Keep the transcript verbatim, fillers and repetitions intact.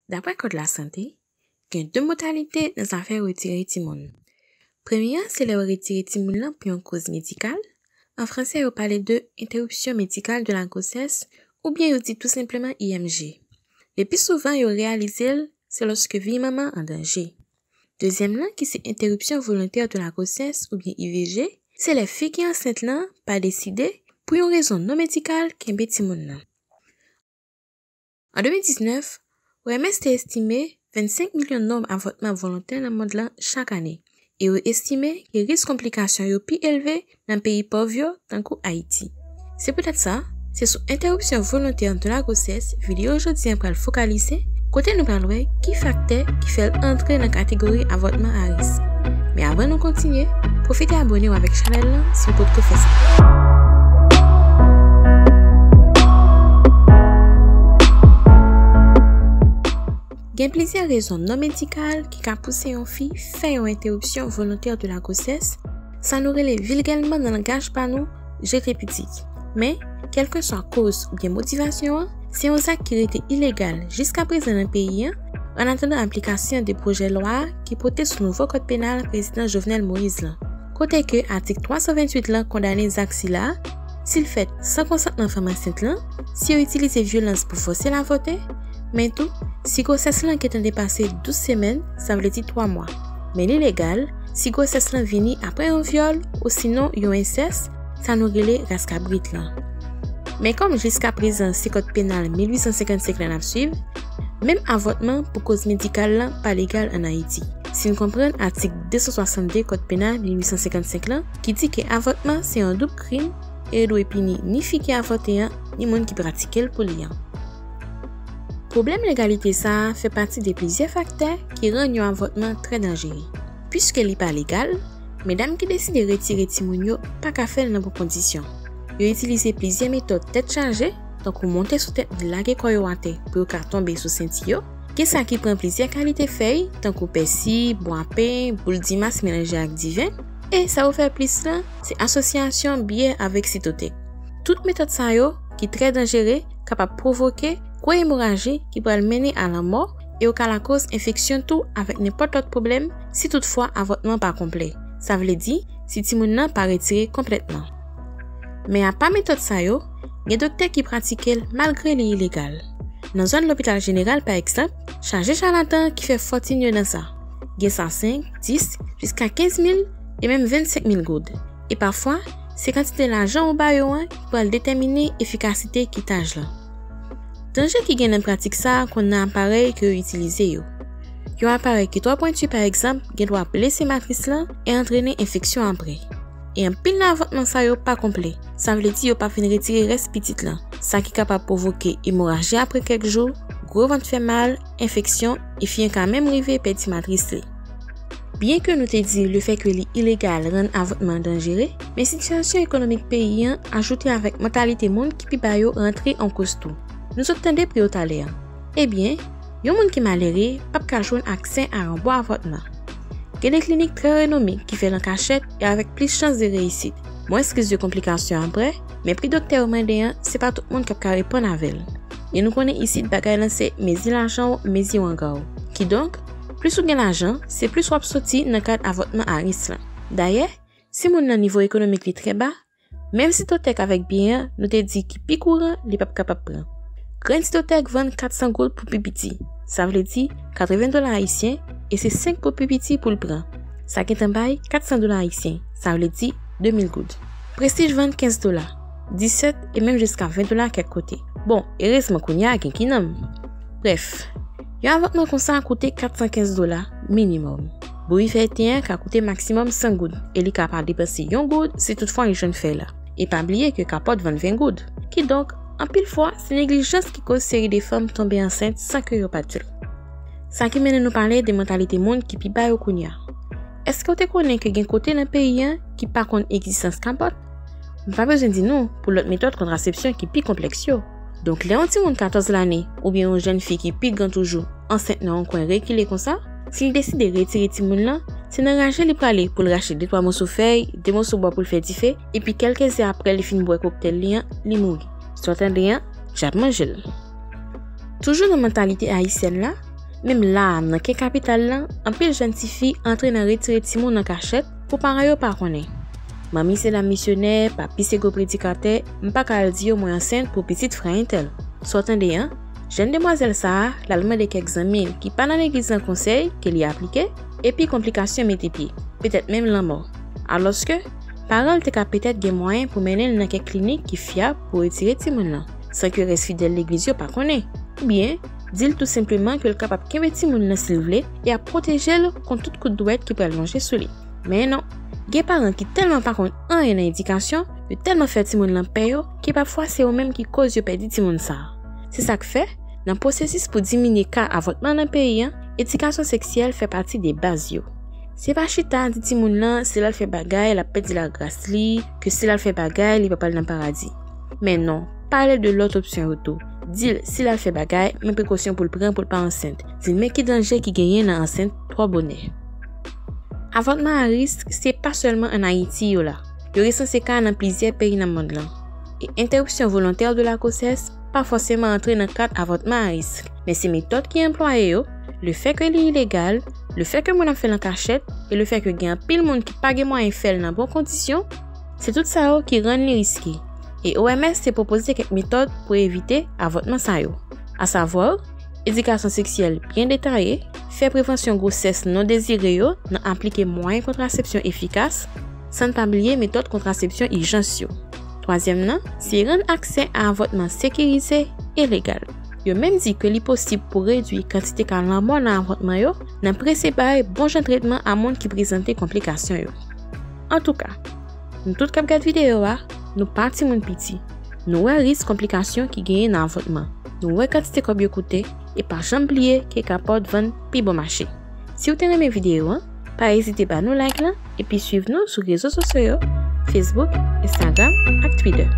Daprè Kòd Lasante, gen de modalite nan zafè retire timoun. Premye a, se lè yo retire timoun lan pou yon koz medikal. An franse, yo pale de interruption médicale de la grossesse, oubyen yo di tou senpleman I M G. Le pi souvan, yo reyalize l, se lòske vi manman an danje. Dezyèm lan, ki se interruption volontaire de la grossesse oubyen I V G, se lè fi ki ansent lan pa deside, pou yon rezon non medikal, kenbe timoun nan. An de mil diznèf, O M S te estime vennsenk milyon nonb avòtman volontè nan mond lan chak ane, e yo estime ke risk konplikasyon yo pi elve nan peyi pòv yo, tankou Ayiti. Se poutèt sa, se sou entèripsyon volontè de la gwosès videyo jodi a pral fokalize, kote nou pral wè ki faktè ki fè l antre nan kategori avòtman a risk. Men avan nou kontinye, pwofite abòne w avèk chanèl lan si w potko fè sa. Gen plizyè rezon non medikal ki ka pouse yon fi fè yon entèripsyon volontè de la gwosès, sa nou rele vilgèman nan langaj pa nou, jete pitit. Men, kèlkeswa koz oubyen motivasyon an, se yon zak ki rete ilegal jiskaprezan nan peyi an, annatandan aplikasyon de pwojè lwa a ki pote sou nouvo kòd penal prezidan Jovenel Moïse lan. Kote ke atik twa san venntuit lan kondane zak sila a, si l fèt san konsantman fanm ansent lan, si yo itilize vyolans pou fòse l avòte, men tou, si gwosès lan gentan depase douz semèn, sa vle di twa mwa. Men li legal, si gwosès lan vini apre yon vyòl, osinon yon ensès, sa nou rele ras kabrit lan. Men kòm jiskaprezan se kòd penal mil uit san senkannsenk lan n ap swiv, menm avòtman pou koz medikal lan pa legal ann Ayiti. Si n konprann atik de san swasannde kòd penal mil uit san senkannsenk lan, ki di ke avòtman se yon doub krim e yo dwe pini ni fi ki avòte an, ni moun ki pratike l pou li an. Pwoblèm legalite sa a fè pati de plizyè faktè ki rann yon avòtman trè danjere. Piske li pa legal, medam ki deside retire timoun yo pa ka fè l nan bon kondisyon. Yo itilize plizyè metòd tèt chaje, tankou monte sou tèt nèg, lage kò yo atè pou yo ka tonbe sou senti yo. Gen sa ki pran plizyè kalite fèy, tankou pèsi, bwapen, boul dimas melanje ak diven, e sa yo fè plis lan, se asosyasyon byè avèk sitotèk. Tout metòd sa yo, ki trè danjere, kapab pwovoke gwo emoraji ki pral mennen a lanmò e yo ka lakoz enfeksyon tou avèk nenpòt lòt pwoblèm si toutfwa avòtman pa konplè. Sa vle di, si timoun nan pa retire konplètman. Men apa metòd sa yo, gen doktè ki pratike l malgre li ilegal. Nan zòn Lopital Jeneral, pa egzanp, chaje chalatan ki fè fòtin yo nan sa. Gen sa senk, dis, jiska kenz mil e menm vennsenk mil goud. E pafwa, se kantite lajan ou ba yo an ki pral detèmine efikasite kitaj lan. Danje ki gen nan pratik sa a konn nan aparèy ke yo itilize yo. Yon aparèy ki twò pwenti, pa egzanp, gen dwa blese matris lan e antrene enfeksyon apre. E anpil nan avòtman sa yo pa konplè, sa vle di yo pa fin retire rès pitit lan, sa ki kapab pwovoke emoraji apre kèk jou, gwo vant fè mal, enfeksyon, e fi an ka menm rive pèdi matris li. Byenke nou te di lefètke li ilegal rann avòtman an danjere, men sitiyasyon ekonomik peyi an ajoute avèk mantalite moun ki pi ba yo rantre an koz tou. Nou sot tande pri yo talè a. Ebyen, yon moun ki malere p ap ka jwenn aksè a yon bon avòtman. Gen de klinik trè renome ki fè l an kachèt e avèk plis chans de reyisit, mwens risk de konplikasyon apre, men pri doktè yo mande an, se pa tout moun k ap ka reponn avè l. E nou konnen isit bagay lan se mezi lajan w, mezi wanga w. Kidonk, plis ou gen lajan, se plis w ap soti nan kad avòtman a risk lan. Dayè, si moun nan nivo ekonomik li trè ba, menm sitotèk avèk byen an, nou te di ki pi kouran, li p ap kapab pran. Grenn sitotèk vann kat san goud pou pi piti, sa vle di katreven dola ayisyen, e se senk pou pi piti pou l pran. Sa gentan bay kat san dola ayisyen, sa vle di de mil goud. Prestij vann kenz dola, disèt e menm jiska ven dola kèk kote. Bon, erezman kounye a gen ki nanm. Brèf, yon avòtman konsa koute kat san kenz dola minimòm. Bouyi fèy ten an ka koute maksimòm san goud, e li ka pa depanse yon goud si toutfwa li jwenn fèy la. E pa bliye ke kapòt vann ven goud. Kidonk, anpil fwa, se neglijans ki koz seri de fanm tonbe ansent san ke yo pa di l. Sa ki mennen nou pale de mantalite moun ki pi ba yo kounye a. Èske w te konnen ke gen kote nan peyi an ki pa konn egzistans kapòt? M pa bezwen di nou pou lòt metòd kontrasepsyon ki pi konplèks yo. Donk, lè yon timoun katòz lane oubyen yon jèn fi ki pi gran toujou ansent nan yon kwen rekile konsa, si l deside retire timoun lan, se nan raje li prale pou l rache de twa moso fèy, de moso bwa pou l fè dife, epi kèlke zè apre li fin bwè koktèl li an, li mouri. Sa w tande an, dyab manje l. Toujou nan mantalite ayisyèn la, Menm la a, nan kè kapital lan, anpil jèn tifi antre nan retire timoun an kachèt pou paran yo pa konnen. Manmi se dam misyonè, papi se gwo predikatè, m pa ka al di yo mwen ansent pou pitit frè entèl. Sa w tande an? Jèn demwazèl sa a, l al mande kèk zanmi l ki pa nan legliz lan konsèy ke li aplike, epi konplikasyon mete pye, petèt menm lanmò. Alòske, paran l te ka petèt gen mwayen pou mennen l nan kèk klinik ki fyab pou retire timoun lan, san ke rès fidèl legliz yo pa konnen. Oubyen, di l tou senpleman ke l kapab kenbe timoun nan si l vle e ap pwoteje l kont tout kout dwèt ki pral lonje sou li. Men non, gen paran ki tèlman pa konn anyen nan edikasyon, yo tèlman fè timoun lan pè yo, ke pafwa se yo menm ki koz yo pèdi timoun sa a. Se sa k fè, nan pwosesis pou diminye ka avòtman nan peyi an, edikasyon seksyèl fè pati de baz yo. Se pa chita di timoun lan, si l al fè bagay, l ap pèdi lagras li, ke si l al fè bagay, li p ap al nan paradi. Men non, pale de lòt opsyon yo tou. Di l, si l al fè bagay, men prekosyon pou l pran pou l pa ansent. Di l, men ki danje ki genyen nan ansent twò bonè. Avòtman a risk, se pa sèlman ann Ayiti yo la. Yo resanse ka nan plizyè peyi nan mond lan. E entèripsyon volontè de la gwosès pa fòseman antre nan kad avòtman a risk, men se metòd ki anplwaye yo, lefètke li ilegal, lefètke moun ap fè l an kachèt, e lefètke gen anpil moun ki pa gen mwayen fè l nan bon kondisyon, se tout sa yo ki rann li riske. E O M S te pwopoze kèk metòd pou evite avòtman sa yo, asavwa, edikasyon seksyèl byen detaye, fè prevansyon gwosès non dezire yo nan aplike mwayen kontrasepsyon efikas, san n pa bliye metòd kontrasepsyon ijans yo. Twazyèm nan, se rann aksè a avòtman sekirize e legal. Yo menm di ke li posib pou redui kantite ka lanmò nan avòtman yo, nan prese bay bon jan tretman a moun ki prezante konplikasyon yo. Antouka, nou tout k ap gad videyo a, nou pa timoun piti. Nou wè risk konplikasyon ki genyen nan avòtman. Nou wè kantite kòb yo koute, e pa janm bliye ke kapòt vann pi bon mache. Si w te renmen videyo an, pa ezite ba nou like lan, epi swiv nou sou rezo sosyo yo, Facebook, Instagram ak Twitter.